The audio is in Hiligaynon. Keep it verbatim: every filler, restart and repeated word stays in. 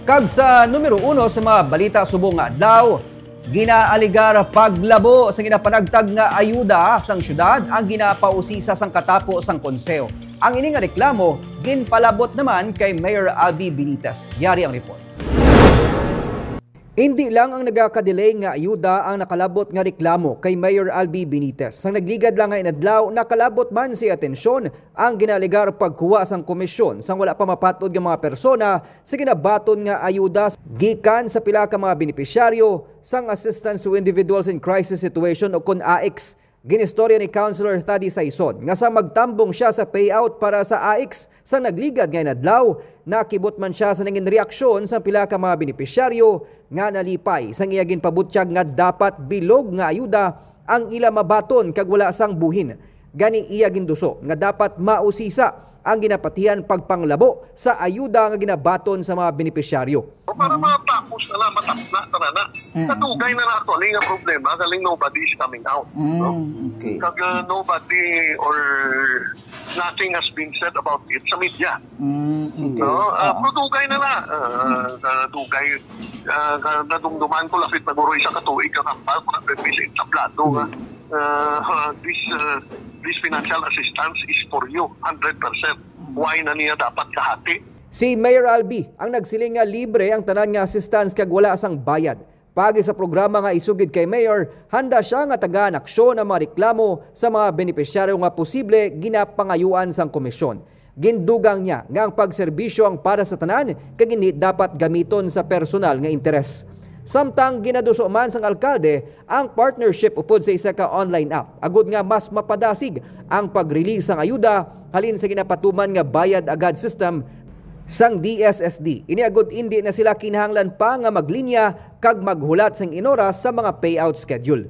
Kag sa numero uno sa mga balita subong nga adlaw, ginaaligar paglabo sa ginapanagtag nga ayuda sang syudad ang ginapausisa sang katapo sang konseho. Ang ini nga reklamo ginpalabot naman kay Mayor Albi Benitez. Yari ang report. Indi lang ang nagakadelay nga ayuda ang nakalabot nga reklamo kay Mayor Albi Benitez. Sang nagligad lang nga inadlaw, nakalabot man sa atensyon ang ginaaligar pagkuha sang komisyon sang wala pa mapat-od nga mga persona sa ginabaton nga ayuda gikan sa pila ka mga benepisyaryo sang Assistance to Individuals in Crisis Situation o kon AICS. Ginistorya ni Councilor Thady Saison nga sa magtambong siya sa payout para sa AICS sa nagligad nga inadlaw, nakibot man siya sa nangin reaksyon sa pila ka mga benepisyaryo nga nalipay sang iya ginpabutyag nga dapat bilog nga ayuda ang ila mabaton kag wala sang buhin. Gani iya ginduso nga dapat mausisa ang ginapatihan pagpanglabo sa ayuda nga ginabaton sa mga benepisyaryo. Para matapos na lang, matapos na, tara na. Mm. Kadugay na na actually nga problema, galing nobody is coming out. No? Mm, okay. Kag uh, nobody or nothing has been said about it sa media. Mm, okay. No? Uh, Oo. Pero dugay na na. Uh, uh, dugay. Uh, nadumduman ko lapit na guro isa ka tuig ang ambal ko ng represent sa plato nga uh, uh, this uh, this financial assistance is for you, hundred percent. Why na niya dapat kahati? Si Mayor Albi ang nagsiling nga libre ang tanan nga assistance kag wala sang bayad. Paagi sa programa nga isugid kay Mayor, handa siya nga tagaan aksyon ang mga reklamo sa mga benepisyaryo nga posible ginapangayuan sang komisyon. Gindugang niya nga ang pagserbisyo ang para sa tanan kag hindi dapat gamiton sa personal nga interes. Samtang ginaduso man sang alkalde ang partnership upod sa isa ka online app agod nga mas mapadasig ang pag-release sang ayuda halin sa ginapatuman nga bayad agad system sang D S S D. Ini agud indi na sila kinahanglan pa nga maglinya kag maghulat sing inoras sa mga payout schedule.